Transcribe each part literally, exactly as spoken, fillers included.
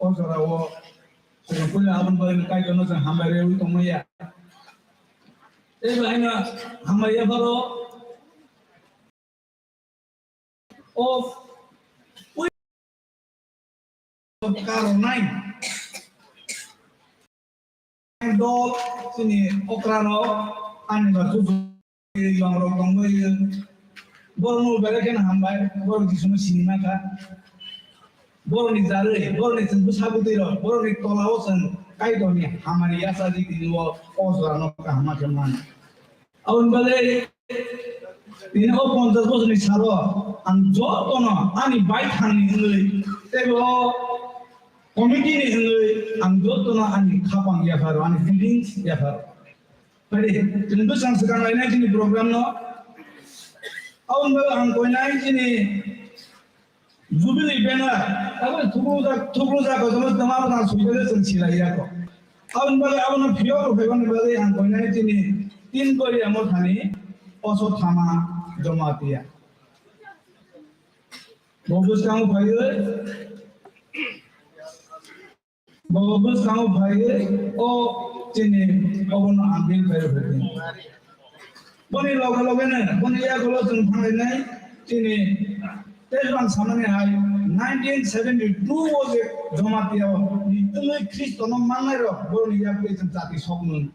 o jorao chwng puila aboni bagwi Kaitorno chwng hambai rwui tongmaya. Tei bo haino hambai yapharo o pui karonai dol chini okrarok ani ba chuchu yongrok tongbai borokno belai kheno hambai, borok Jisuno sini mankha. Borokni jarwi, borokni chwng bwsa bwtwi rok, borokni tolao chwng Kaitorni hamari yachaji tini o, o jorano kaham khe man. Aboni bagwi tini o ponchash bochorni salo ang jotono ani bai thangni wngwi tei bo committee ni wngwi ang jotono ani khapang yapharo, ani feelings yapharo. Phaidi, chwng bwsang swkang lainai chini program no. Aboni bagwi ang koinai chini Jubilee banner, abo thuklujak, thuklujak, kotorma tama tama swijak chwng silai ya kho. Aboni bagwi abono phiyok rw phaibani bagwi ang koinai chini tin kori amo thani Osotthama Jamatia. Bo bwskango phaiwi, bo bwskango phaiwi o chini obono unveil khairok phaidi. Boni loge loge no, boni yagulo chwng thanglainai chini tei bang samani hai nineteen seventy-two o je Jamatia o ni tungwi Khristono mangnai rok boroni yak tei chwng jati sokmung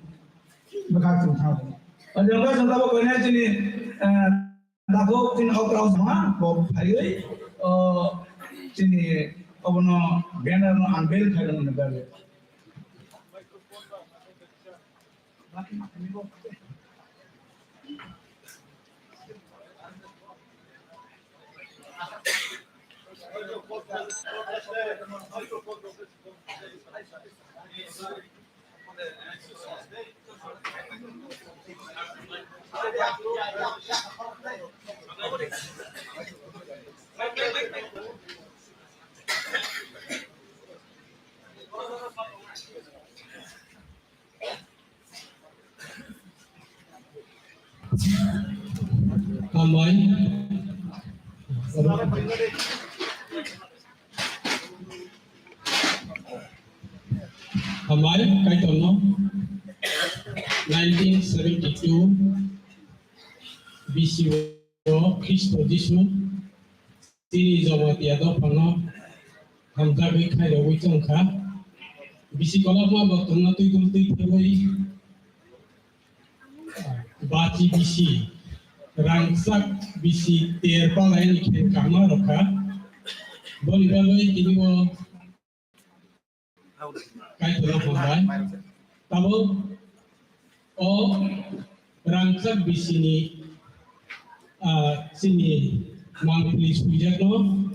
bwkhak chwng thang. O jwngo chwng tabuk koinai chini, eh, Tabuk chini okra o sama bo phaiwi, o, chini obono banner no unveil khairokmani bagwi. Hambai. Hambai, Kaitorno nineteen seventy-two B C o Khristo Jisu chini Jamatia dophano hamjagwi khairogwi tongkha. Bisi kolokma bo tongna twi twi twi thangwi bachi bisi, rangchak bisi ter palai ni khe kama rokha. Boni bagwi tini bo Kaitorno hambai. Tabuk o rangchak bisini, ah, chini mangpili swijakno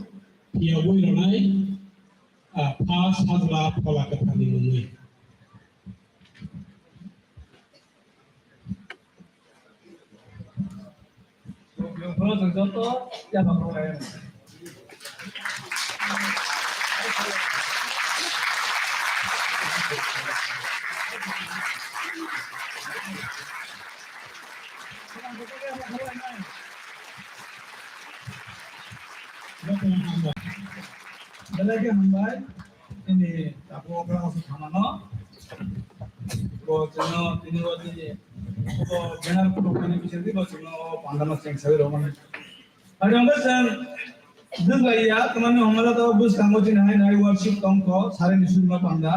phiyogwi rwnai, ah, Pha, Sajla, Phola Kwtharni mungwi. Belai khe hambai, nini takhuk okra Osotthama no. Bo chwngno tini bo tini bo banner photo khaini bisingtwi bo chwngno o panda no cheng sawi rwmani. Ani hwnkhe chwng dwk lai ya, twmani hwnmale to bwskango chini hai nai worship tongkho, sarini surima panda.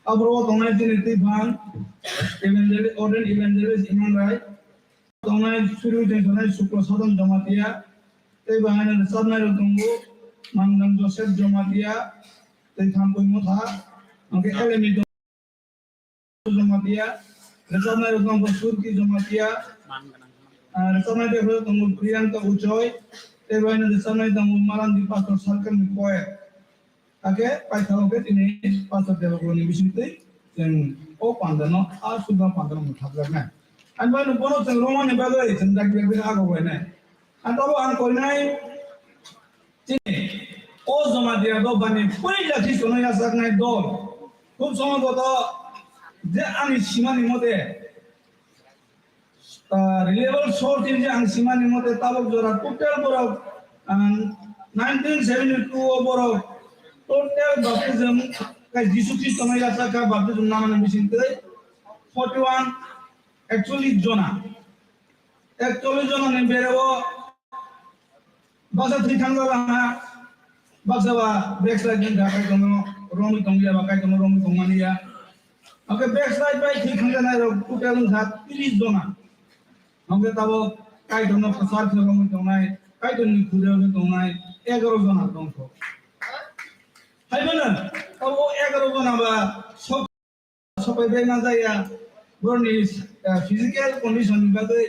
Aboro o tongnai chini twiphang evangelist, ordained evangelist Iman Rai. Tongnai suri tongthoknai Suklo Sadon Jamatia, tei bo haino rwchapnai rok tongo, Mangdang Joseph Jamatia, tei Thampui Motha, hwnkhe Elemi Jamatia, rwchapnai rok tongo Surki Jamatia, ah, rwchapnai tei rok tongo Priyanka Uchoi, tei bo haino rwchapnai tongo Malandi Pastor Circle ni choir. Hakhe paithago khe chini Pastor Debagrani bisingtwi chwng o pandano, a sudra pandano mwthakjaknai. Ani bai no bono chwng romani bagwi chwng dakti dakti ago bainai. Ani tabuk ang koinai chini o Jamatia dophani puila Khristono yachaknai dol. Khub somboto je ani simani mote Ah, reliable source ni je ang simani mote tabuk jora total borok, ah, nineteen seventy-two o borok Total baptism, kai Jisu Khristo no yasa kha baptism namani bising twi forty one, ekchollish jona. Ekchollish jona ni bereo baksa thwi thang jala ha, baksa ba backslide ni da kai tono romwi tong ya, ba kai tono romwi tong mani ya. Oke, backslide bai thwi thang jana rok total wngkha tris jona. Hwnkhe tabuk Kaitorno kwchar khe romwi tongnai, Kaitorni khujagwi tongnai egaro jona tongkho. Haiphano tabuk egaro jona ba sok-, sopai bai ma jaya, borokni, eh, physical condition ni bagwi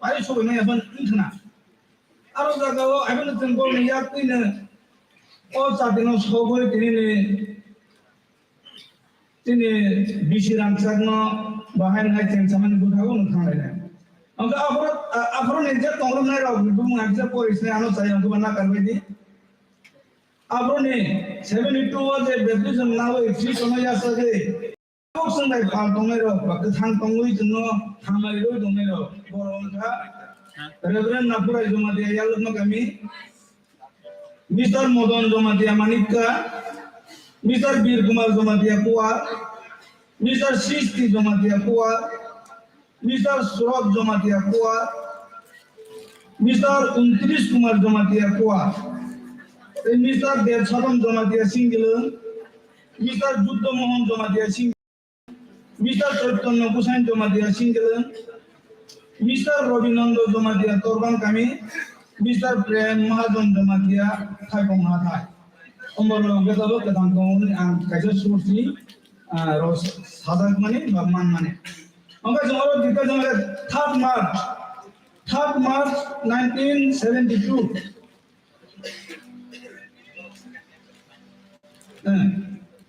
pai sopai maya phano wngkhna. Aro jagao haiphano chwng borokni yak twino o chatino sogwi tinini Chini bisi rangchakno bahai hai chengsamani bwthago nwng thanglainai. Hwnkhe aphuru, a-, aphuruni je tongrwknairok bumung hakhe porisinai ano chai hwnkhe ba nakarbaidi. Aphuruni seventy two o je baptism nawi Khristono yachagwi tabuk chwng bai phal tongnairok ba kwthang tongwi chwngno hamari rwi tongnairok borok wngkha Reverend Napurai Jamatia Yalwkma Kami, Mister Modon Jamatia Manikka, Mister Bir Kumar Jamatia Kuwar, Mister Srishti Jamatia Kuwar, Mister Surab Jamatia Kuwar, Mister Untris Kumar Jamatia Kuwar, tei Mister Dev Sadam Jamatia Singilwng, Mister Juddo Mohan Jamatia Singilwng, Mister Chaitanya Gosain Jamatia Singilwng, Mister Robinando Jamatia Torbang Kami, Mister Prem Mahajon Jamatia Thaipong Hathai. Omorok betabo kwthang tongmani ang kaisa source ni, ah, ro sajakmani ba manmani. Hwnkhe chwng oro detail jwngle third March, third March nineteen seventy two. Eh,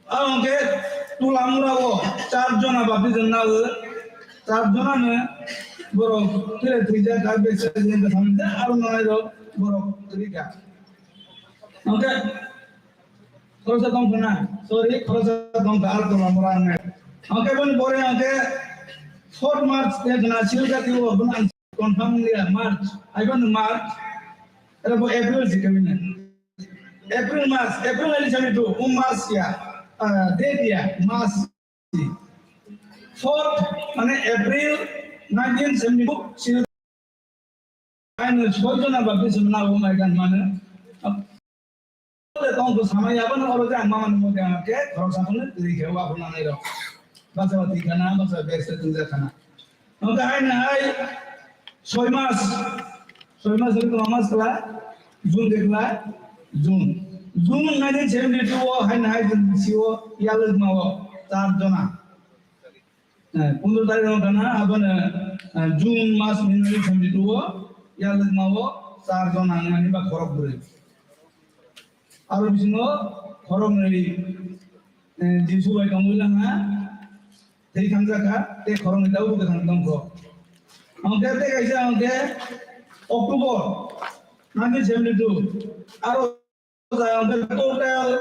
aro hwnkhe Tulamura o char jona baptism nago, char jona no borok thile thwijak, ar besa jeng ka thamjak, aro nai rok borok rika. Hwnkhe khoroksa tong khna, sorry, khoroksa tong kha, aro Tulamura hwnkhe. Hwnkhe boni pore hwnkhe fourth March te khna Silkati o bwna Confirm ya, March. Ai bano March. Era bo April si kami na. April March, April ali sami tu, um March ya. Ah, date ya, March. Fourth, mane April nineteen seventy-two, si ai no soi jona baptism na um ai kan mane. Tongkho samai yabano oro je ang mamani mode ang khe khoroksa phano twi khe wa phano nai rok. Basa ba twi khana, basa ba bag se twngjak khana. Hwnkhe hai na hai soi mas, soi mas ri tongma mas kla, June de kla, June. June nineteen seventy two o hai na hai June si o yalwk ma o char jona. Eh, pondro tarik no gana, abana, eh, June mas ni nineteen seventy two o, yalwkma o, char jon ang mani ba khorok bwrwi. Aro bisingo khorok nwi, eh, Jisu bai tongwi lang ha, thwi thang jak ha, tei khorok nwi tabuk bwkha thang tong kho. Ang khe tei kaisa ang khe October nineteen seventy two, aro Total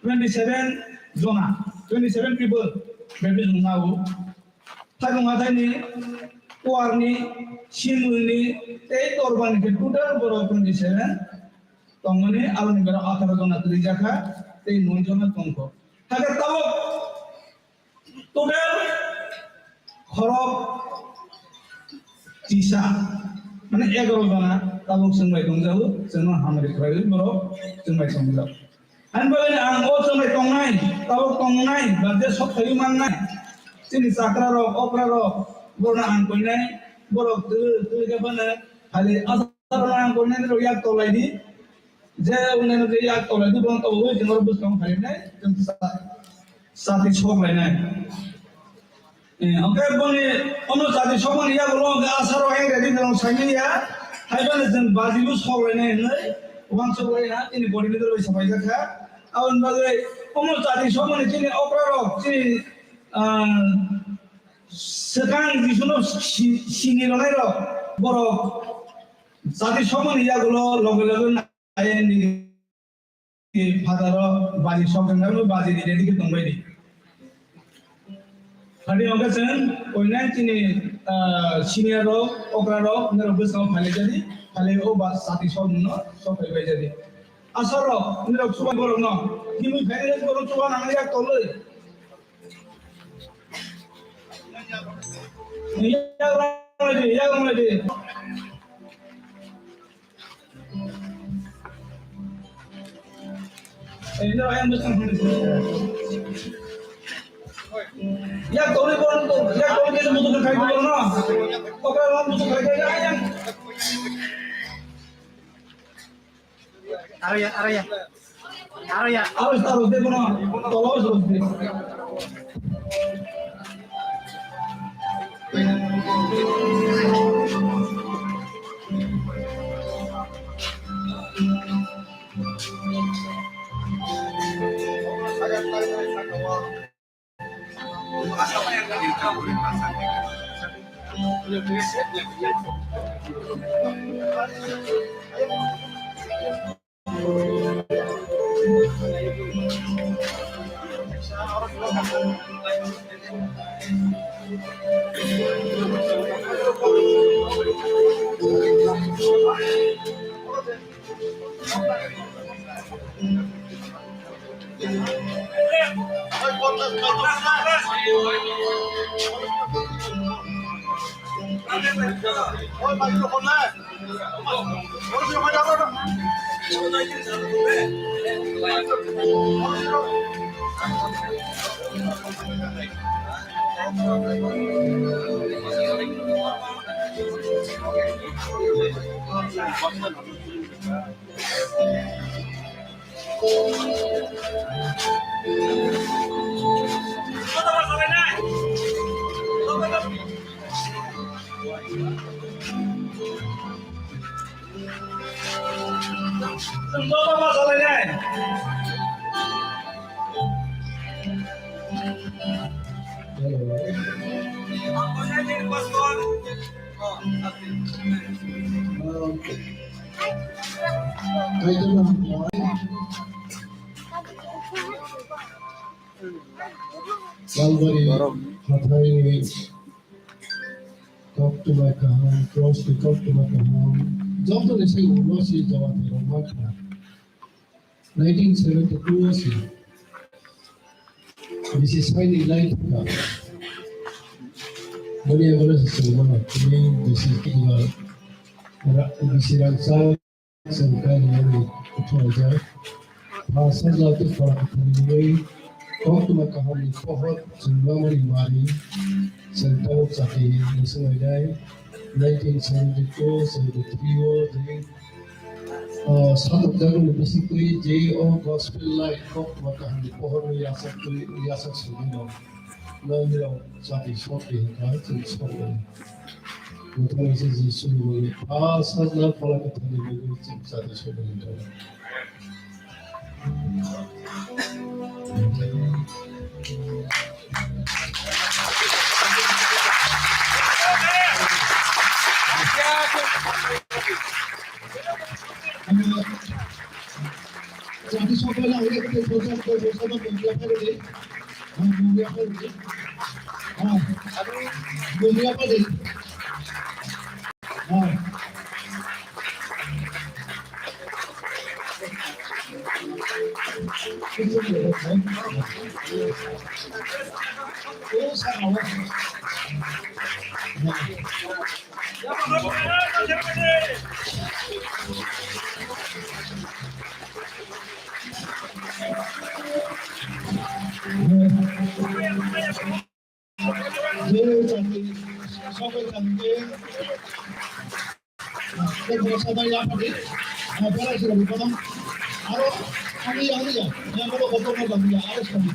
twenty seven jona, twenty seven people baptism nao. Thaibung hathaini, Kuwarni, Simulni, tei Torbani khe total borok twenty seven tongmani, aboni borok atharo jona twijakha, tei noi jona tongkho. Hakhe tabuk Total khorok tisa, mane egaro jona tabuk chwng bai tongjago, chwngno hamari khlaiwi borok chwng bai tongjago. Ani bagwi ang o chwng bai tongnai, tabuk tongnai, ba je sok thaiwi mannai, chini chakra rok, okra rok, borokno ang koinai, borok twi, twi khe phano phali asarno ang koinai rok yak tolai di. Je unnayno je yak tolai di, bono tobogwi chwng oro bwskang phainai, chwng sa-, sati sok lainai. Eh, hwnkhe boni ono sati sokmani yagulo hwnkhe asaro heng ready dong saimanya, haibano chwng bajibo sok lainai hwnwi uansuk lai ha, chini coordinator bai sapaijak kha. Aboni bagwi omo sati sokmani chini okra rok, chini, ah, swkang Jisuno si-, sini rwnairok, borok sati sokmani yagulo loge loge Ayeni phataro baji sok jwngjak, baji ni ready khe tongbai di. Hadi hwnkhe chwng koinai chini, ah, senior rok, okra rok, norok bwskango phalai jadi, phalai o ba sati sok no sok phai bai jadi. Asoro, nirok chuba borok no. Nini finance borok chuba nang yak toloi. Yak rong lai di, yak rong lai di. Eh, nirok ayang bwsang hwnwi. Yak toloi borok, yak toloi kisa mutu khai borok no. Okra lam mutu khai khai ayang. Aro ya, aro ya. Aro ya. Aro ya, aro ya, aro ya, aro ya. Salbari hathaini koktwma kaham, cross ni koktwma kaham, joto ni sai ulo si jawati rok mankha. Nineteen seventy-two o si bisi saini lai thangkha. Boni yago no se chwngmano tini bisi kiba ra-, bisi rangchak chwng kani yani kuthumajak. Pha sajla tei phola kuthumni bagwi koktwma kahamni pohor chwng lamani mari chwng tabuk chati mwswk lainai. Nineteen seventy-two seventy-three o tei, ah, satok jagoni bisingtwi je o gospel light koktwma kahamni pohorno yachak twi, yachak sogwi rw. Nokni rok chati sokri hwnkha chwng sokri. Muthungwi se Jisuni mungwi pha sajla phola kwthangni mungwi chwng chati sokri hwnkha. Chati sokla hwnkhe tei sosa tei sosa no mungya phai rwdi. Ah, mungya phai rwdi. Ah, mungya phai rwdi. Ah. Oh, sa awa. Ah. Aro, ani, ani, ani, ani, aro, kotor na, ani, aro, sani.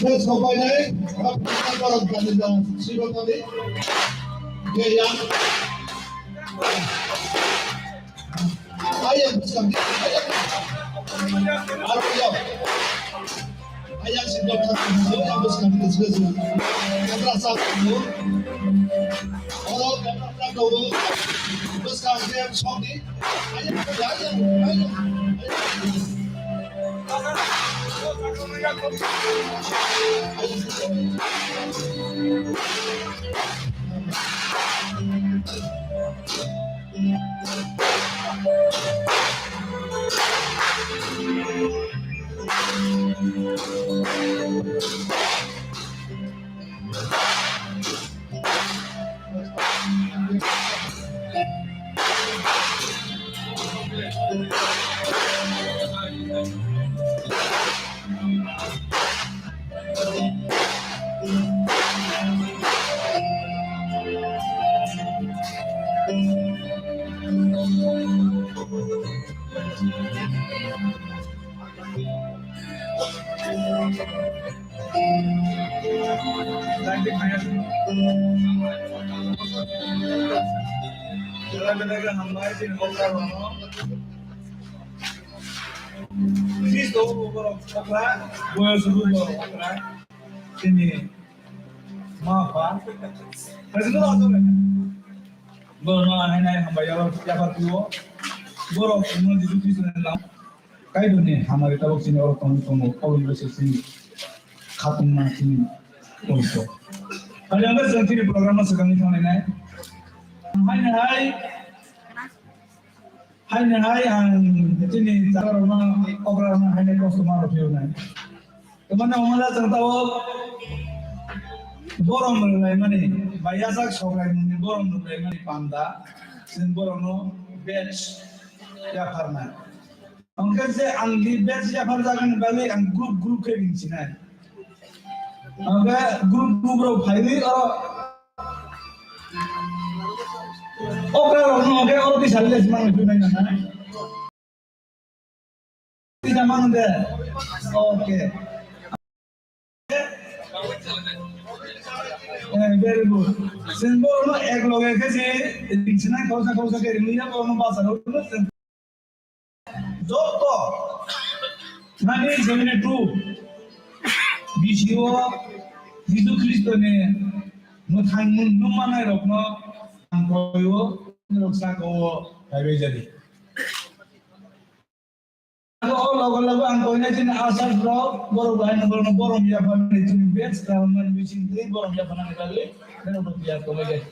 Next, Hopainai, Hopainai, Sibakani, Geya. Ayang bwskang di, ayang. Aro ayang. Ayang si doktor, ayang bwskang di, bwskang di. Kamra sa ko. Oro kamra sa ko. Bwskang di, song di. Ayang, ayang, ayang. Kristo borok okra, boyos rok borok okra, chini ma pha. Borok no hainai hambai yaphar tuo. Borok no Jisu Kristo ni lam. Kaitorni hamari tabuk chini oro tong tongo, abo ni bwswk chini khatungma chini poito. Kali ang chwng chini program no swkangwi thanglainai. Haini hai, haini hai ang chini chakarokno, okrarokno haini kosto ma rw phiyoknai. Tamani omala chwng tabuk borom rwlaimani, ba yasak soklaimani borom rwlaimani panda, chwng borokno batch yapharnai. Hwnkhe je ang di batch yapharjakmani bagwi ang group group khe ring sinai. Hwnkhe group group rok phaiwi o, okra rokno hwnkhe oro tisa village mangwi phunai nang. Tisa mangwi de. Okay. Eh, very good. Chwng borokno ek loge khe se ring sinai, khoroksa khoroksa khe ringwi ya, borokno bacharo. Joto nineteen seventy-two B C o Jisu Khristoni mwthangmung nukmanairokno ang koio, norok saka o phaibai jadi. O logo logo ang koinai chini asar rok, borok bai no borok borom yapharmani chini best kalamani bising twi borom yapharmani bagwi norok ya kobai.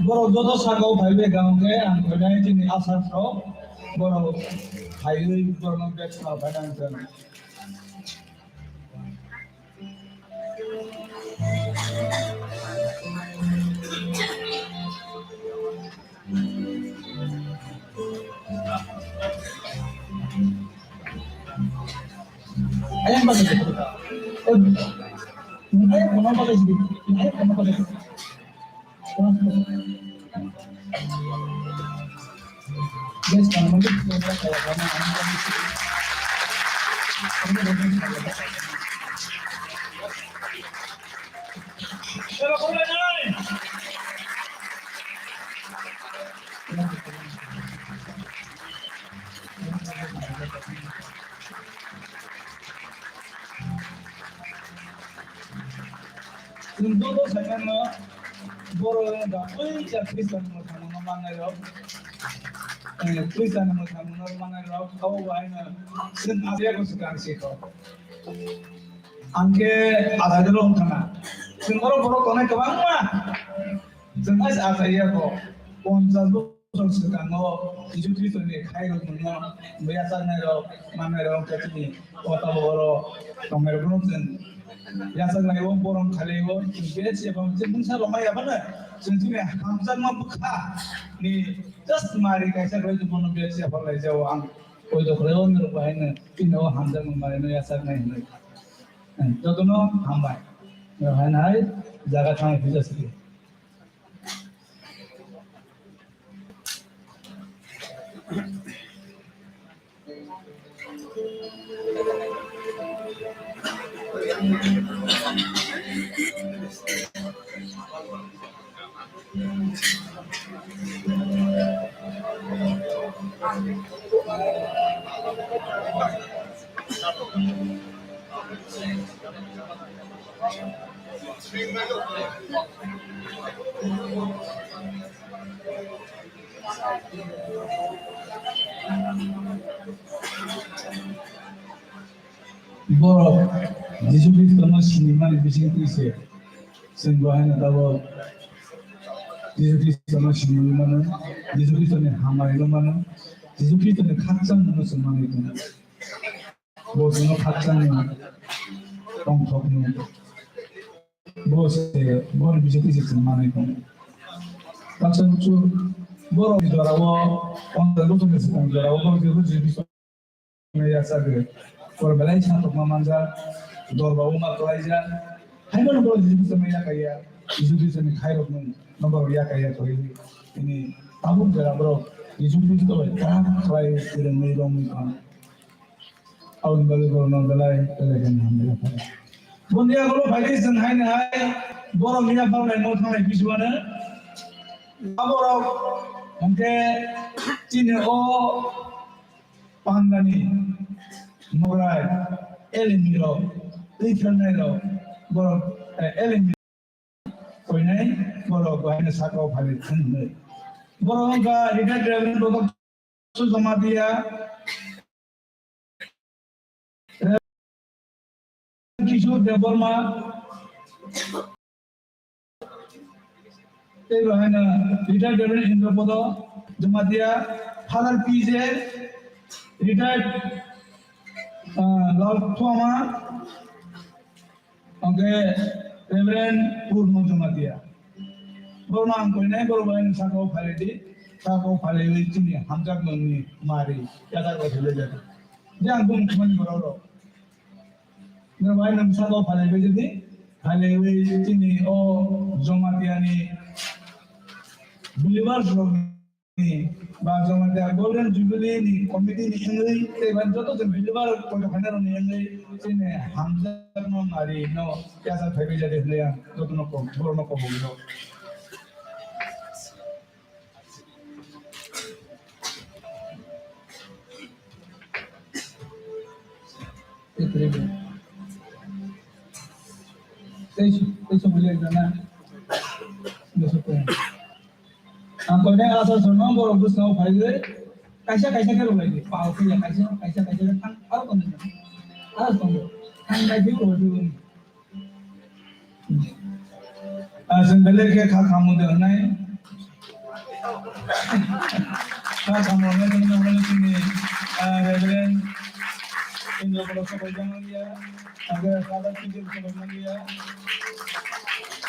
Borok joto sakao phaibai kaham khe ang khainai chini asar rok borok phaiwi borokno bag sa phaina ang khe. Ayang ba, eh, ayang kono ba, ayang kono ba. Chwng joto saimano borok wngkha puila Khristian mwsamungno mannairok, eh, Khristian mwsamungno mannairok, abo bo haino chwng Achaiyarno swkang sikho. Ang khe Achaiyarno wngkha na. Chwng oro borok tongnai kwbangma. Chwng hai Achaiya bo ponchas bosor swkango Jisu Khristoni khairokmungno yachaknairok, mannairok wngkha chini o tabuk oro tongnairokno chwng yachak laio, borom khalio, chwng besi abo chwng mungsa rwmai yaphano chwng chini hamjakma bwkha ni just mari kaisa rwui bono besi yaphar laijao ang koi dokhlai o nirok bahaino chini o hamjakma marino yachaknai hinwi. Jotono hambai. Hai nai jaga thangwi phisa sidi. Borok Jisu Khristono sinimani bisingtwi se chwng bo haino tabuk Jisu Khristono sinimano, Jisu Khristoni hamari no mano, Jisu Khristoni khakchangmano chwng manwi tongo. Bo chwngno khakchangno tongthokno. Bo se, boni bisingtwi se chwng manwi tongo. Baksa bwswk borok ni jorao, ponchas bochorni swkang jorao borok Jisu Khristo yachagwi. Borok belai satokma manjak, dorba wngma kwlaijak. Haino borok Jisu Khristo yakaiya, Jisu Khristo ni khairokmung no borok yakaiya kwrwi. Tini tabuk jora borok Jisu Khristo bai kwrak khlai kwrwngwi romwi tongo. Aboni bagwi borokno belai belai khe hambai yaphar. Boni yagulo phaidi chwng haino hai borokni yaphar laimung thanglai bisiwano. Aborok hwnkhe chini o pandani mograi, elimi rok, twi thangnairok, borok, eh, elimi koinai borok bahaino sakao phalwi thang hwnwi. Borok wngkha retired Reverend Doctor Jamatia, Kishore Debbarma, tei bo haino retired Reverend Indrapada Jamatia, Father P J, retired, ah, Lal Thuama, hwnkhe Reverend Purno Jamatia. Borokno ang koinai borok bai sakao phalai di, sakao phalaiwi chini hamjakmungni mari yachakrok philai jani. Je ang bumung thumani borok rok. Norok bai nwng sakao phalaiwi jodi, phalaiwi chini o Jamatia ni believers rok ni ba Jamatia Golden Jubilee ni committee ni wngwi tei ba joto jon believer poito khainai rok ni wngwi chini hamjakma mari no yacha phaiwi jadi hwnwi ang joto no kok, borok no kok hwnwi. Tei, tei, tei, tei, Ang koinai asa songno borok bwskango phaiwi kaisa kaisa khe rwlaidi. Pal khe ya kaisa, kaisa, kaisa khe thang, aro tongdi. Aro tongdi. Thang bai di rwlaidi. Ah, chwng belai khe kha khamu de hwnai. Kha khamu hwnai, hwnai, hwnai, chini, ah, Reverend India borok sopai manya, age Father Peter sopai manya.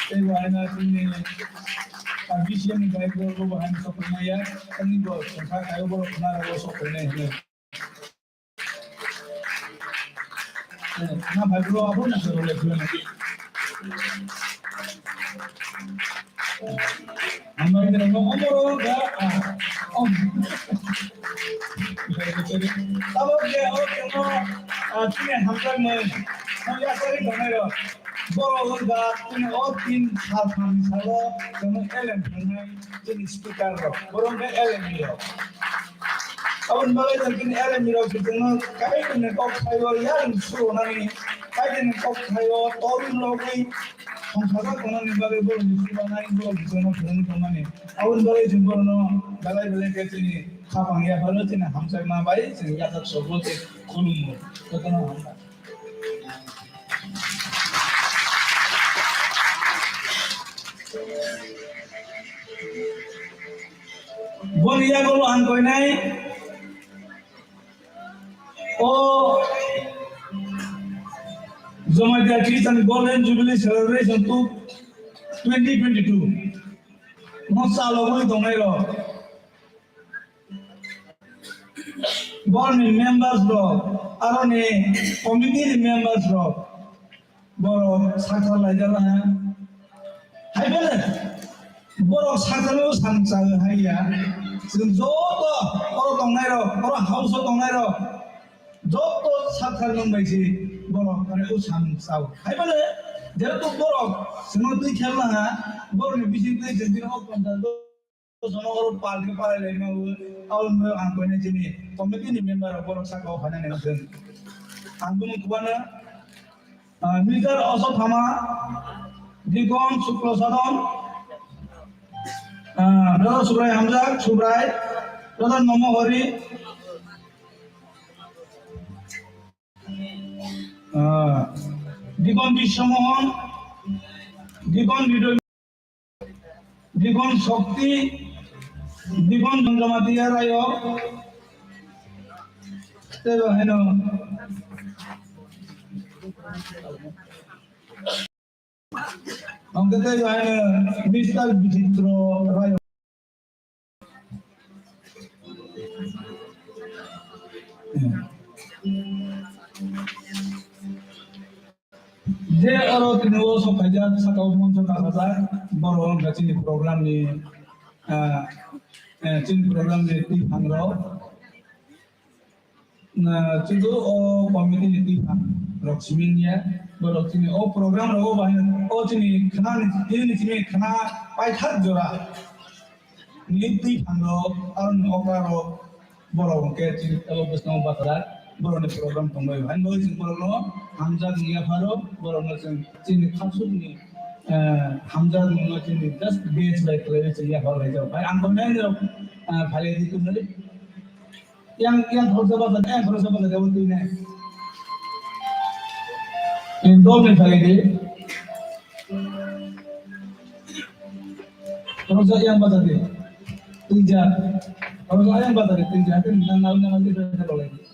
Tei bo haino chini, ah, B C M ni director bo haino sopai manya. Ani bo kha kayo borok khna ro sopai nai hino. Eh, na bai bro abo na ro le khna. Hambai khe no omoro da, ah, om. Abo khe, o khe no, ah, chini hamjakmung. Hamya sari tongnai rok. Borok wngkha chini o tin sal tham salo chwngno L M phrwngnai chini speaker rok. Borok wngkha L M rok. Aboni bagwi chwng chini L M rok chwngno kaitorni kok thaio yarwng suronani, kaitorni kok thaio torwi logwi Thongsajakmani bagwi borokni chubanai borok bichangno phwrwngwi tongmani. Aboni bagwi chwng borokno belai belai khe chini khapang yapharo chini hamjakma bai chwng yathak sobo khe khulumo. Jotono hambai. Boni yago ang koinai. O Jamatia Christian Golden Jubilee Celebration two twenty twenty-two. Mo salogwi tongnai rok. Borni members rok, aroni committee ni members rok. Borok sakha laijak ha. Hai bele, borok sakha no samsa hai ya. Chwng joto oro tongnai rok, oro house o tongnai rok, joto sakha nung bai si borok ore o samsa. Hai bele, jehetu borok chwngno twi khelna ha, borok ni bising twi chwng twi o pondro Sono oro party palai lai ma o, aboni bagwi ang koinai chini committee ni member rok borok saka o phainani wngkha. Ang bumung kubana, ah, Mister Osok Thama, Deacon Suklo Sadon, ah, Brother Subrai Hamjak, Subrai, Brother Nomo Hori, ah, Deacon Biswa Mohan, Deacon Ridho Dikon Shokti, Dikon Jamatia Rayo, tei bo haino, hwnkhe tei bo haino Mister Bichitro Rayo. Je oro tini o sok khaijak, saka o moncho kasajak, borok wngkha chini program ni, ah, eh, chini program ni twi phangrok. Na, chwngno o committee ni twi phangrok simi ya, borok chini o program rogo bahai, o chini khna ni, tini ni chini khna paithak jora. Ni twi phangrok, aroni okra rok, borok hwnkhe chini tebo bwskango bachajak, borokni program tongbaio. Haino chwng borokno hamjak wngya pharo, borokno chwng chini khasukni, eh, hamjak wngno chini just base bai khlaiwi chwng yaphar laijak. Bai ang tongnai rok, eh, phalai di tongnai. Yang, yang khoroksa bachajak, yang khoroksa bachajak, abo twi nai. Yang dol ni phalai di. Khoroksa yang bachajak di. Tinja. Khoroksa yang bachajak di, tinja. Tin nang nang nang di, di, di, di.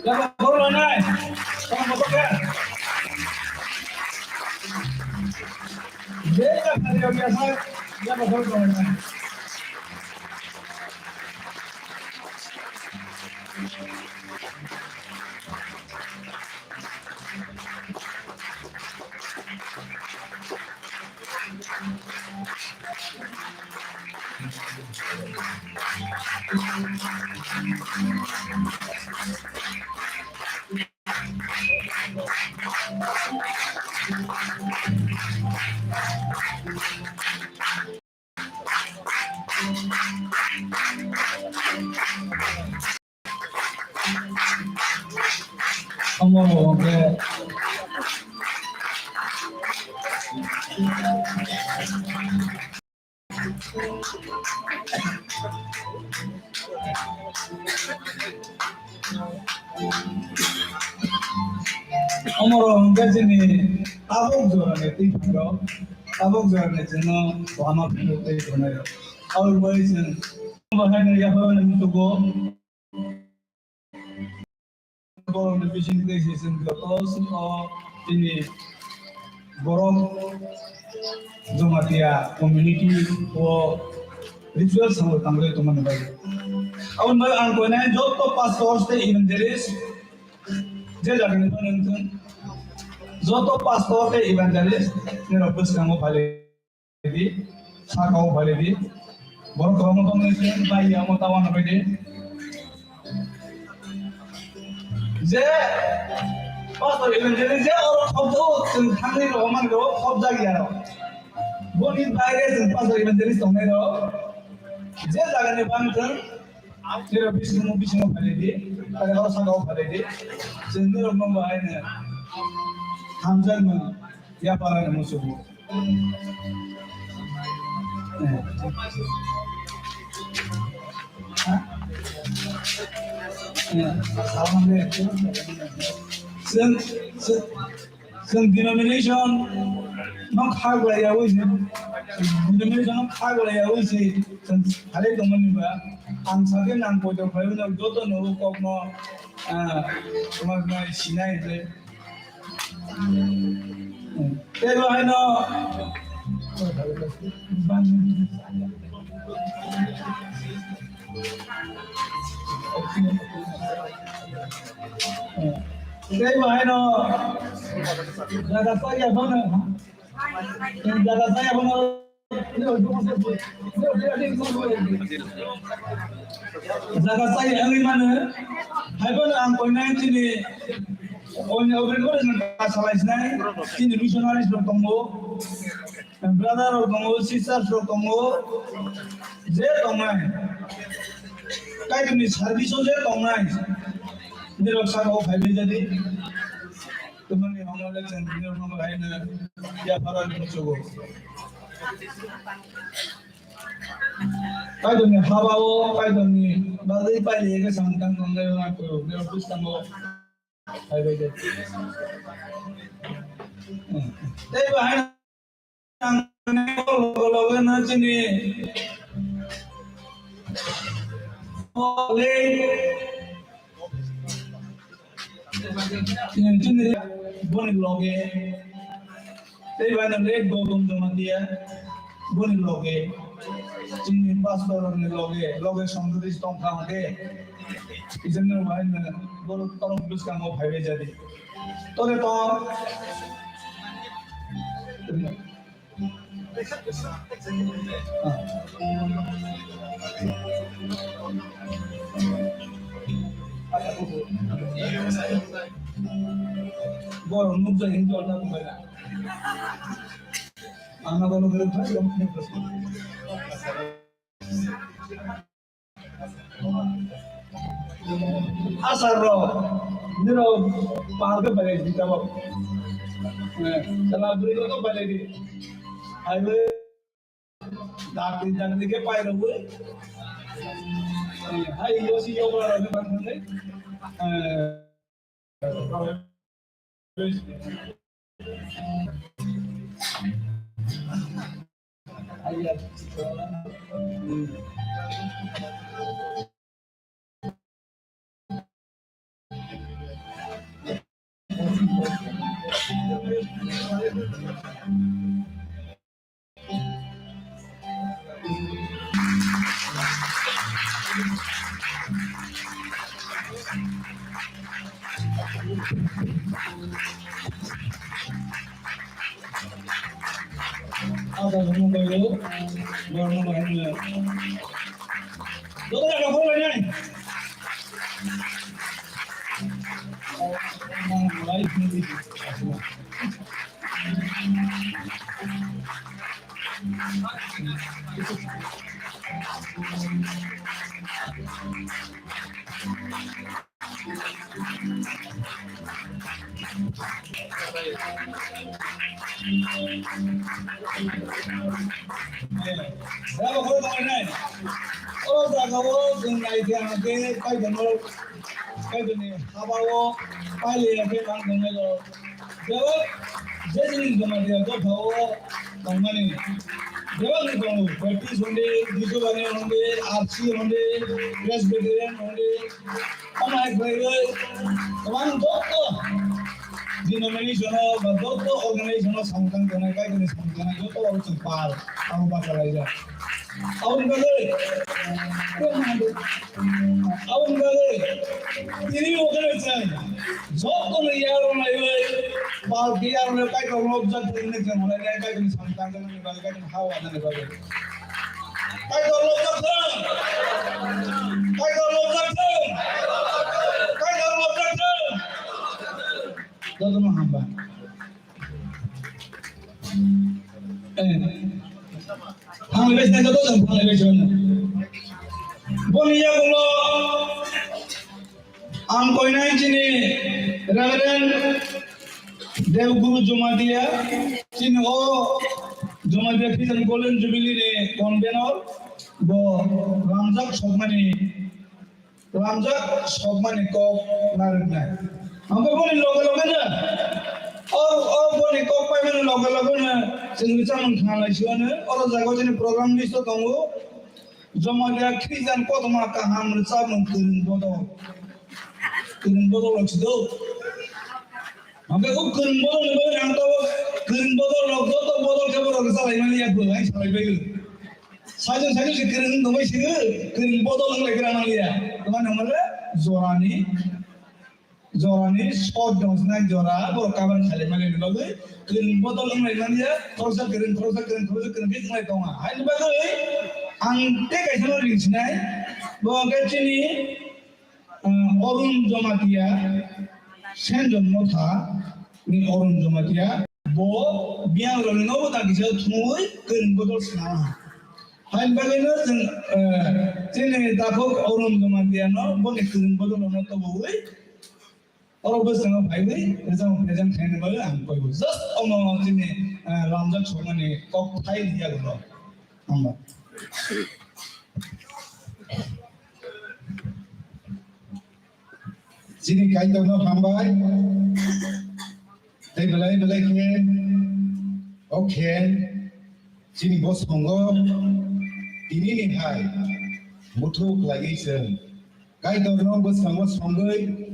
Yaba khoro lanai. Tamo moto khe. Jeba khari yaba sa. Yaba khoro lanai. Omo hwnkhe, omo hwnkhe chini tabuk jorani twi phairok, tabuk jorani chwngno wama phunuk tei tonai rok. Aboni bagwi chwng bo haino yaphar mani muchugo. Borokni bising tei se chwng joto chwngno chini borok Jamatia community o ritual samung tangwi tongmani bagwi. Aboni bagwi ang koinai joto pastors tei evangelist je jagani phano wngthung, joto pastor tei evangelist nirok bwskango phai di, sakao phai di. Borok kwbangma tongmani se bai ya omo ta uanaphaidi. Je pastor evangelist je oro khobjago, chwng thangwi rw mani rw khobjak ya rw. Boni baire chwng pastor evangelist tongnai rw. Je jagani bangthwng, nirok bisingo, bisingo phai di, tei oro sakao phai di. Chwng nirok no bo haino hamjakmung yapharani muchugo. Chwng, chwng, chwng denomination no kha glaiyaui se, denomination no kha glaiyaui se chwng salai tongmani ba. Ang sakhe nang poito khlaiwi no joto no kokno, ah, tongma sinai hwnwi. Tei bo haino tei bo haino jaga saya bono, jaga saya bono. Jaga chai wngwi mano. Haiphano ang koinai chini koinai obri gore salai sinai chini missionaries rok tongo, brother rok tongo, sisters rok tongo, je tongnai Kaitorni service o je tongnai nirok saka o phaibai jadi. Tumani hamle chang nirok no bahai na ya para ni chugo. Kaitorni haba o, Kaitorni bagwi pailaiya khe samung tang tongnai rok, nirok bwskango phaibai de. Tei bo hai ang loge loge no chini le Chini boni loge, tei bai no le Gautam Jamatia, boni loge, chini pastor ni loge, loge Sundari tong kha hwnkhe, isini bai no borok torok bwskango phaibai jadi. Tore to. Borok nukjagwi jolna tonglaina. Ang abo nukjagwi thai. Asar rok, nirok pahal khe belai di tabok. Eh, sala bwrwi rok belai di. Hai bai, dakti dakti khe pai rok bai. Eh, hai yo si yo bra rok khe bang thang nai. Eh, Abo khe tongnai. O jagao chwng nai khe ang khe Kaitorno, Kaitorni habao pailiya khe tang tongnai rok. Bebak je chini Jamatia dophao tongmani. Bebak ni tongo, Baptist hwnde, Jisubani hwnde, R C hwnde, Presbyterian hwnde, Omo hai khlaiwi kwbang joto denomination-o ba joto organization-o samung tang tongnai, Kaitorni samung tangnai joto borok chwng pal, abo bacha laijak. Aboni bagwi, aboni bagwi tini bo khe chwng jotono yarwng laiwi pal khe yarwng Kaitor lobjak thwngwi chwng hwnwi Kaitorni samung tang tongnai. Bagwi, Kaitorni ha-o anani bagwi. Kaitor lobjak thung! Kaitor lobjak thung! Kaitor lobjak thung! Jotono hambai. Eh. Hambai bai sini joto jang hambai bai sini. Boni yagulo Ang koinai chini Reverend Devguru Jomatia, chini o Jomatia Christian Golden Jubilee ni convener, bo lamjak sokmani, lamjak sokmani kok narwknai. Ang khe boni loge loge no, o, o boni kok paimani loge loge no, chwng chamung khanai siwano, oro jaga chini program list o tongo. Jomatia Christian kothoma kaham rwchapmung kwrwng bodol. Kwrwng bodol rok si do. Hwnkhe o kwrwng bodol ni bagwi ang tabuk kwrwng bodol rok joto bodol khe borok rwchalai mani ya bwlai salai bagwi. Sajwk sajwk se kwrwng wng tongbai sini kwrwng bodol wng lai gra mani ya. Tuma nang male jorani Jorani short dong sinai jora, bo cover khalai mani bagwi, kwrwng bodol wng lai mani ya, khoroksa kwrwng, khoroksa kwrwng, khoroksa kwrwng khe wng lai tongo. Haini bagwi ang tei kaisa no ring sinai, bo hwnkhe chini, ah, Arun Jomatia, Senjon Motha ni Arun Jomatia, bo biyang rok no bo ta kisa thumui kwrwng bodol swnama. Haini bagwi no chwng, ah, chini takhuk Arun Jomatia no bo ni kwrwng bodol no tobogwi, Oro bwskango phaiwi rwchapmung present khaina bagwi ang koibo. Just omo chini, ah, lamjak sokmani kok thai ni yagulo. Hambai. Chini Kaitorno hambai. Tei belai belai khe o khe chini bosongo tini ni hai buthu khlaiwi chwng Kaitorno bwskango songwi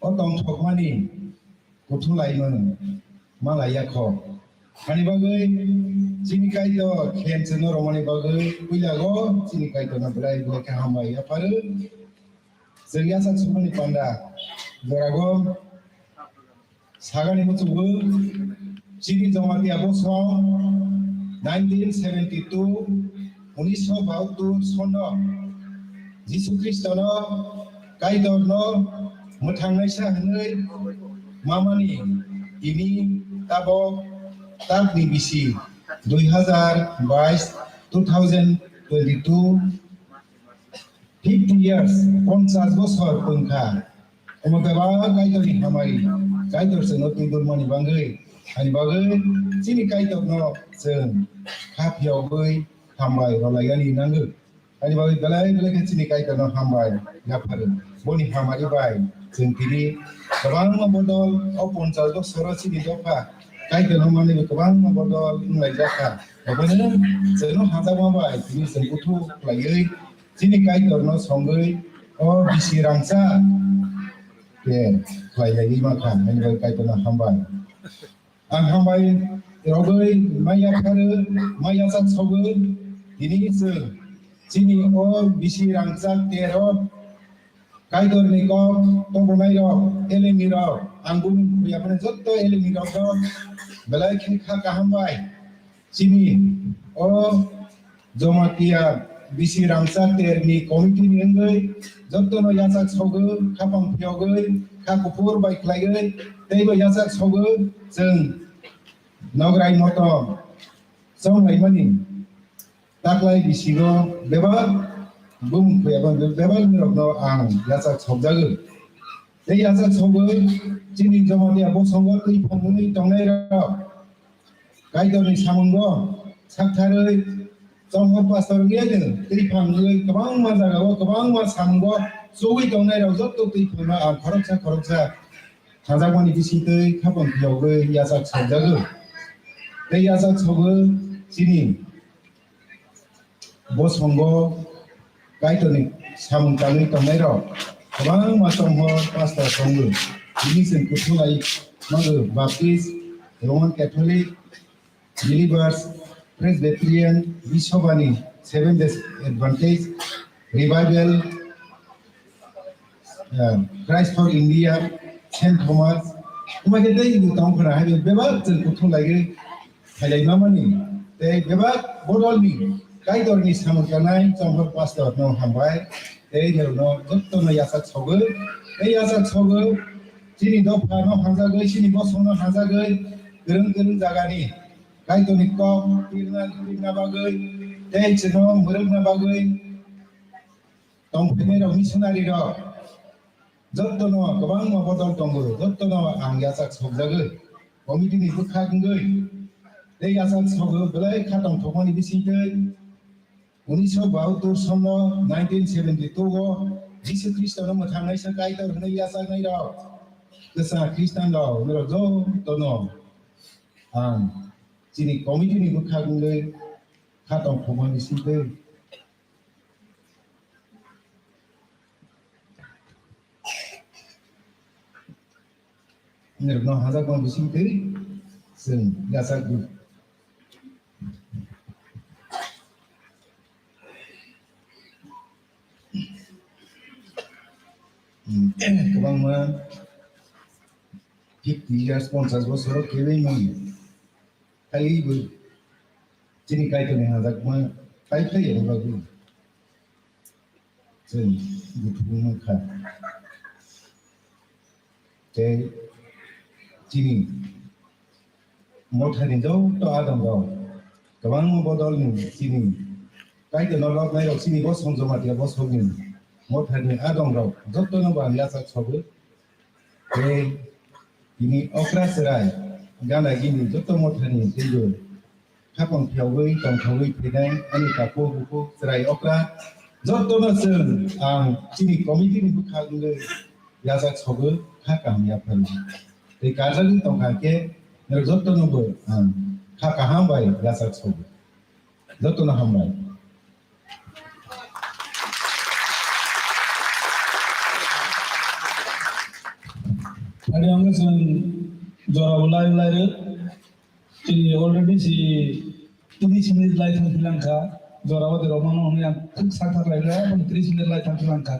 O tongthokmani kuthulaimung malaiya kho. Ani bagwi chini Kaitor khe chwngno romani bagwi puila o chini Kaitorno belai belai khe hambai yapharwi. Chwng yachak sumani panda jorago sagani muchungo Chini Jamatia bosong nineteen seventy two, unisho bahattor sono Jisu Khristono Kaitorno mwthangnaisa hwnwi mamani tini tabok takni bisi dui hazar bais, two thousand twenty two, fifty years, ponchas bosor pungkha. Omo khe ba Kaitorni hamari, Kaitor chwngno twi dormani bagwi, ani bagwi chini Kaitorno chwng kha phiyogwi hambai rwlaiyani nangwi. Ani bagwi belai belai khe chini Kaitorno hambai yapharwi. Boni hamari bai chwng tini kwbangma bodol, o ponchas bosoro chini dopha Kaitorno manwi kwbangma bodol wnglaijak kha. Obono chwngno hamjakma bai tini chwng kuthu khlaiwi Chini Kaitorno songwi o bisi rangchak khe khlailaiwi mankha, ani bagwi Kaitorno hambai. Ang hambai rogwi maya kharwi, maya chak sogwi, tini chwng chini o bisi rangchak tero Kaitorni kok tobonai rok, elemi rok, ang bumung khuya phano jotto elemi rok no belai khe kha kaham bai. Chini o Jamatia bisi rangchak terni committee ni wngwi jottono yachak sogwi, khapang phiyogwi, kha kuphur bai khlaiwi, teibo yachak sogwi chwng Nograi motom chonglaimani taklai bisingo bebak bumung khuya bebak rokno ang yachak sokjagwi. Tei yachak sogo chini Jamatia bosongo twi phangwi tongnai rok. Kaitorni samungo saktharwi Chonghor pastor wngya no twi phangwi kwbangma jagao kwbangma samungo chugwi tongnai rok jotto twi phangno ang khoroksa khoroksa Sajakmani bisingtwi khapang phiyogwi yachak sokjago. Tei yachak sogo chini bosongo Kaitorni samung tangwi tongnairok kwbangma Chonghor pastor tongo. Bini chwng kuthulai mago Baptist, Roman Catholic, Believers, Presbyterian, Biswabani, Seven Days Adventist, Revival, ah, Christ for India, Saint Thomas, wngma khe tei bo tong khna hai bebak chwng kuthum laigwi phailai mamani tei bebak bodolni Kaitorni samung tangnai Chonghor pastor no hambai tei norokno jottono yachak sogo tei yachak sogo chini dopha no hamjagwi chini bosong no hamjagwi kwrwng kwrwng jagani Kaitorni kok pirna, pirna bagwi, tei chwngno mwrwkna bagwi tongphainairok, missionary rok, jottono kwbangma bodol tongo, jottono ang yachak sokjagwi, committee ni bwkhak wngwi, tei yachak sogo belai kha tongthokmani bisingtwi, unisho bahattor sonno, nineteen seventy-two o Jisu Khristono mwthangnaisa Kaitor hwnwi yachaknairok, kwchang Khristian rok, norok jottono ang chini committee ni bwkhak wngwi kha tongthokmani sintwi. Norokno hajakma bisingtwi chwng yachakdi. Kwbangma fifty years, ponchash bosor kewi mani. Khalibo chini Kaitorni hajakma phai phai ya bagwi chwng buthubung mankha. Tei chini mothani joto adongrok kwbangma bodolni chini Kaitorno lobnairok chini bosong Jamatia bosongni mothani adongrok jottono bo ang yachak sogo. Tei tini okra chwrai gana gini joto mothani teibo khapang phiyogwi tongthogwi phainai ani takhuk bukhuk chwrai okra jottono chwng ang chini committee ni bwkhak wngwi yachak sogo kha kaham yapharo. Tei karjagwi tongkha khe norok jottono bo ang kha kaham bai yachak sogo. Jottono hambai. Ani ang chwng jora bo lai lai re. Chini already si tris minute lai thang philang kha. Jora bo de romano hwnwi ang thik sak thak lai le, tris minute lai thang philang kha.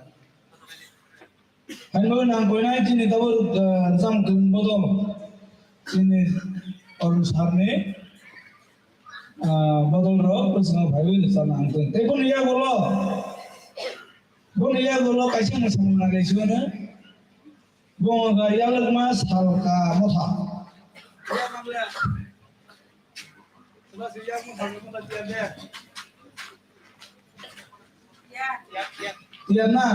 Hai no nang koinai chini tabuk, ah, jang tong bodol. Chini Arun sir ni, ah, bodol rok bwskango phaiwi rwchapna ang tong. Tei boni yagulo, boni yagulo kaisa mwsamung nai lai sibano. Bo wngkha Yalwkma Salka Motha. Tiyana,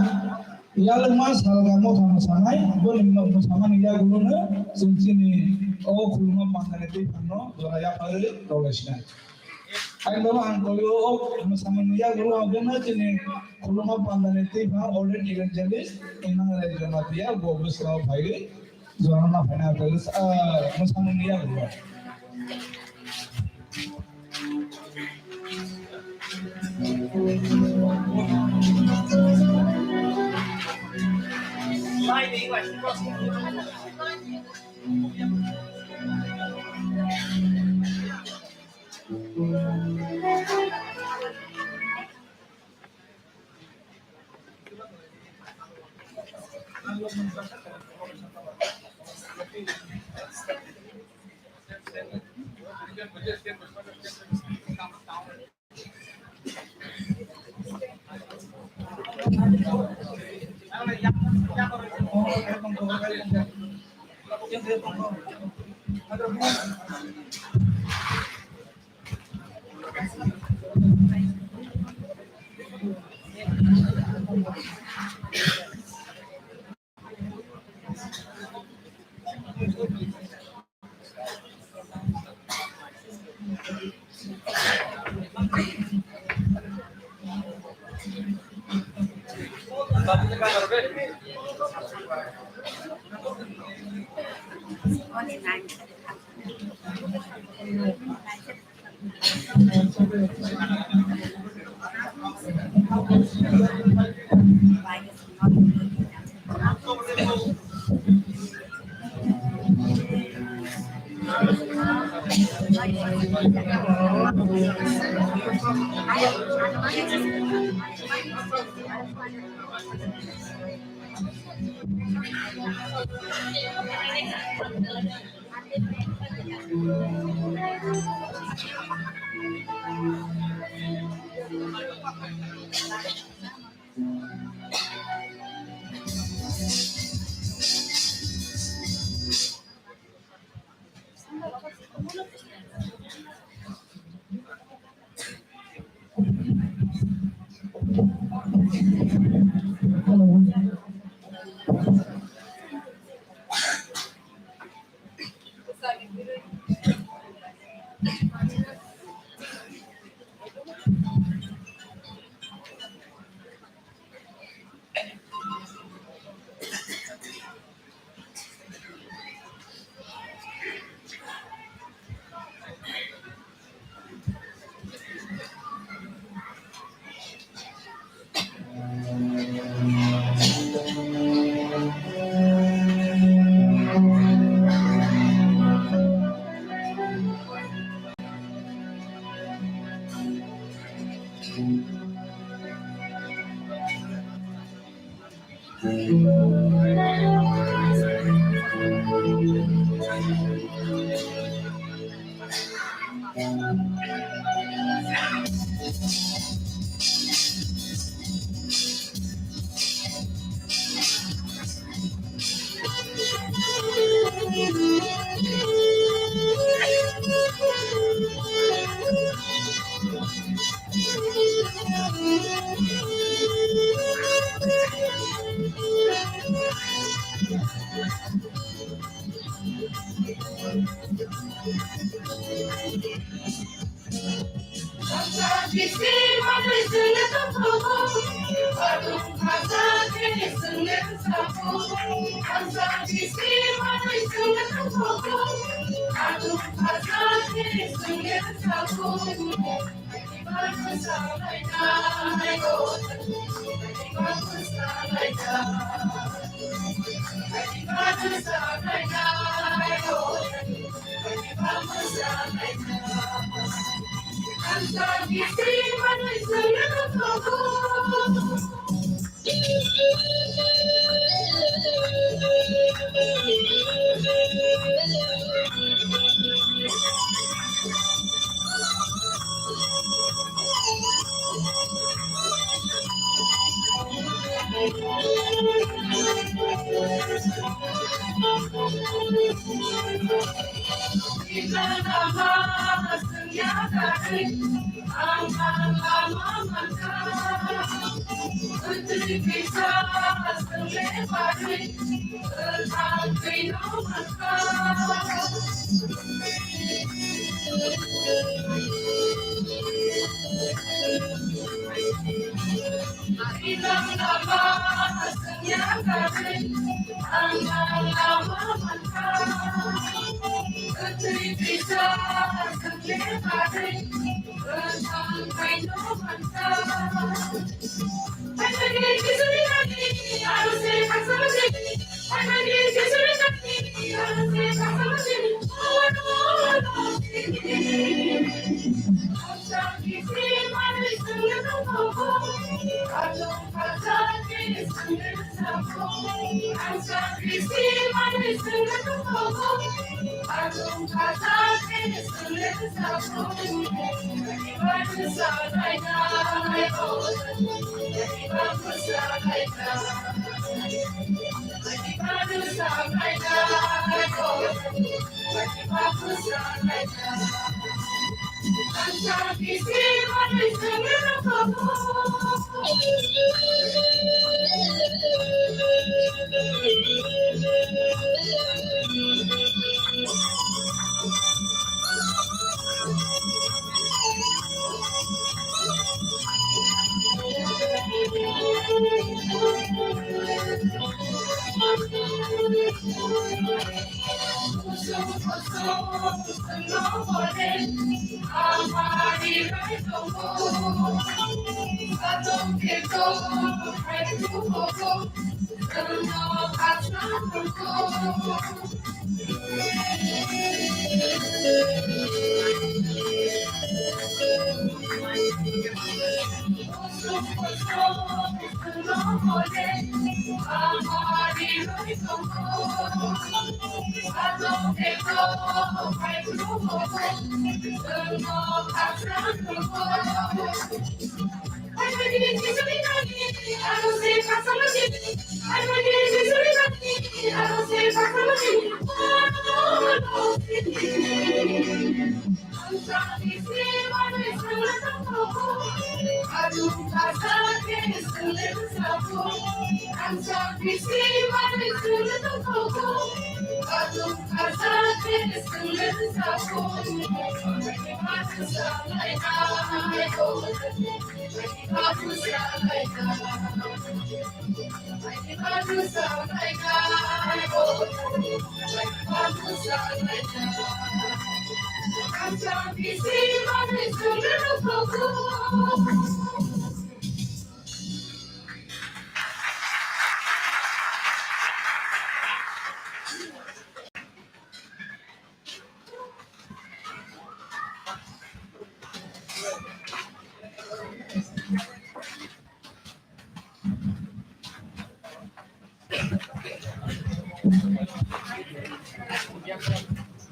Yalwkma Salka Motha mwsanai, boni mwsamani yagulono chwng chini o khuluma pandani twi phano jora yapharwi rwlaisinai. Ang bono ang koyo o mwsamani yagulo abono chini khuluma pandani twi phano ordained evangelist, Inang Rai Jamatia, bo bwskango phaiwi. Jora ma phaina tei, ah, mwsamung ya bro.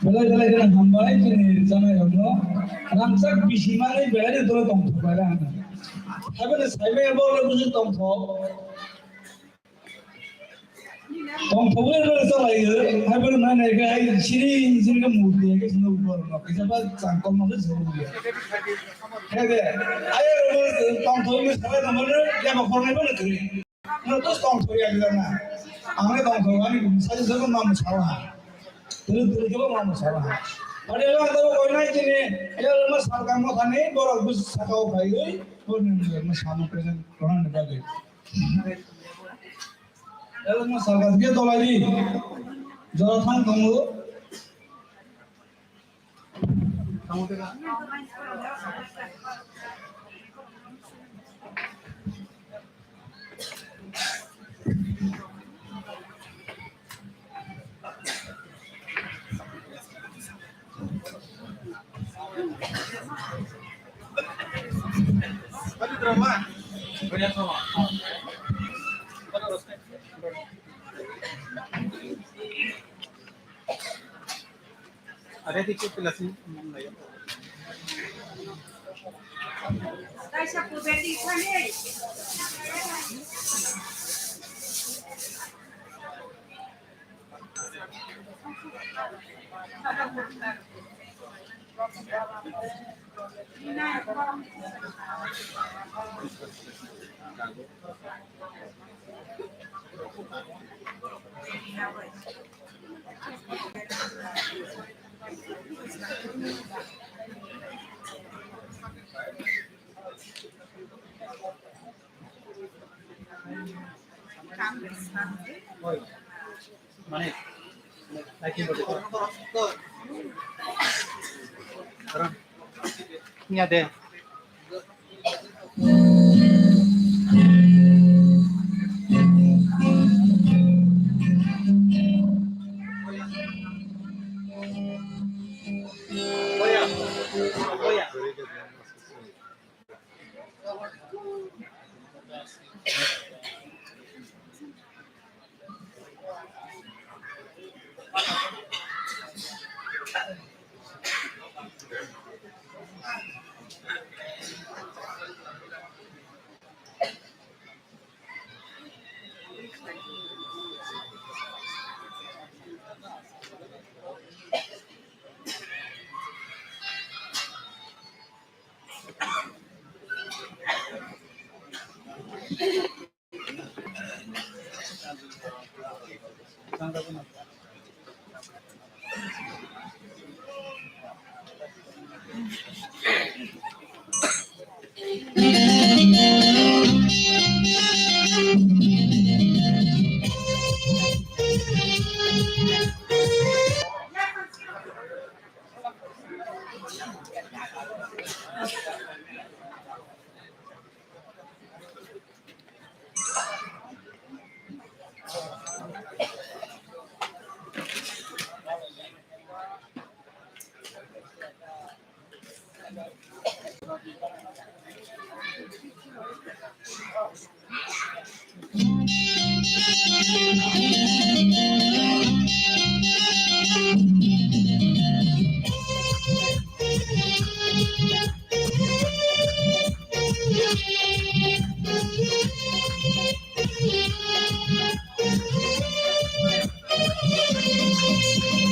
Belai belai kheno hambai chini chanai rokno. Rangchak bisi manwi belai no dolo tongthok bai rang. Haibano saimaya bo le busi tongthok. Tongthok le le chalai yo. Haibano nai nai khe ai siri siri khe murti khe sino bor no. Kisa ba changkol no khe jor ya. Khe de. Ai ro tongthok le sabai tongthok le ya ba khornai ba le kri. Ano to tongthok ya gana. Ang le tongthok ani sai sai ko mam sawa. Tulu tulu ko mam sawa. Pare la to koi nai chini. Ele ma sarkar mo thani borok bus sakao phaiwi. Ko ni ma sama present konan ni bagwi. Ele ma sarkar ge dolai ni. Jora thang tongo. Ada di tu pelasin. Kaisa pubedi kami. Mane, ya de.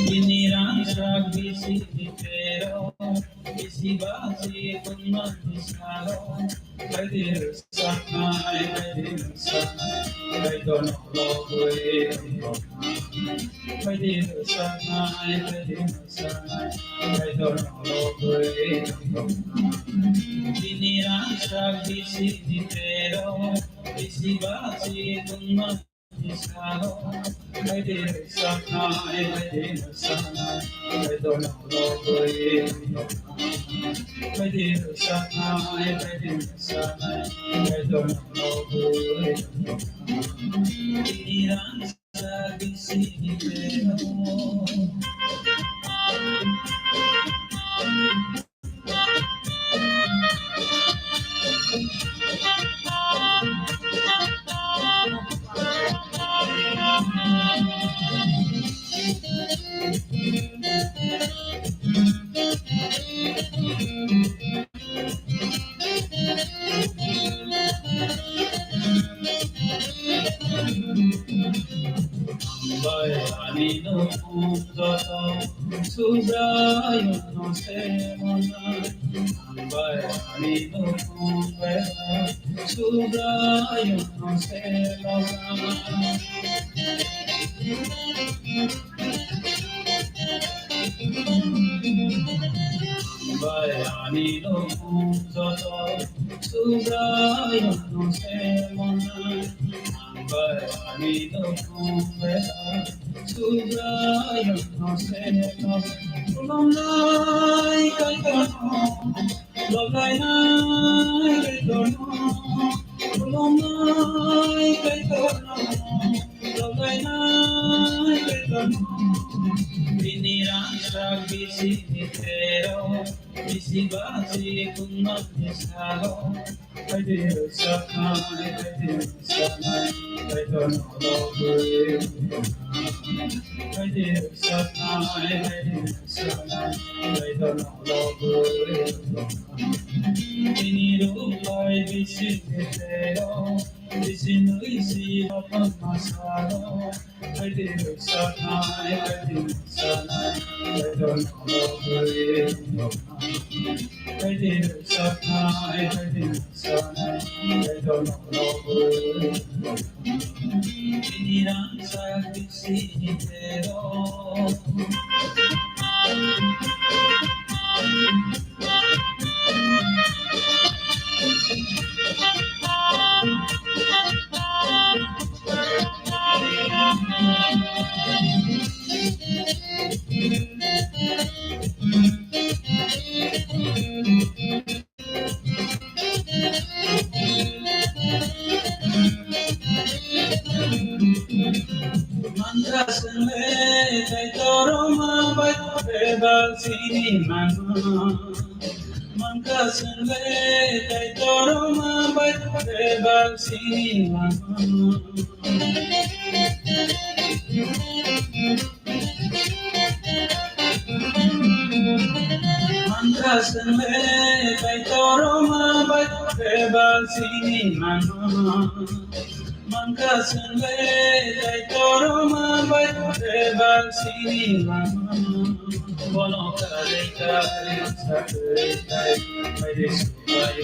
Bini rangchak bisi ni tero, bisi baji tongma ni salo, baidi rwchapnai, baidi rwchapnai, baidi no lobwi tongma. Baidi rwchapnai, baidi rwchapnai, baidi no lobwi tongma. Bini rangchak bisi ni tero, bisi baji tongma Bai ani no joto subraiyung no se mona. Bai ani no bai subraiyung no se mona. Bai ani no joto subraiyung no se mona. Bai ani no bai subraiyung no se mona. Khulumnai Kaitorno, khulumnai Kaitorno, khulumnai Kaitorno, khulumnai Kaitorno. Bini rangchak bisi ni tero, bisi baji tongma ni salo. Baidi rwchapnai, baidi rwchapnai, baidi no lobwi tongma. Baidi rwchapnai, baidi rwchapnai, baidi no lobwi tongma. Bini ruk bai bisi ni tero, bisi nui si bapang masalo. Baidi rwchapnai, baidi rwchapnai, baidi no lobwi tongma. Baidi rwchapnai, baidi rwchapnai, baidi no lobwi tongma. Bini rangchak bisi ni tero. Mantra swngle Kaitorma bai bebak sini mano. Mantra swngle Kaitorma bai bebak sini mano. Mantra swngle Kaitorma bai bebak sini mano. Mantra swngle Kaitorma bai bebak sini mano. Bono karwi karwi sakwi kai bai de sukai.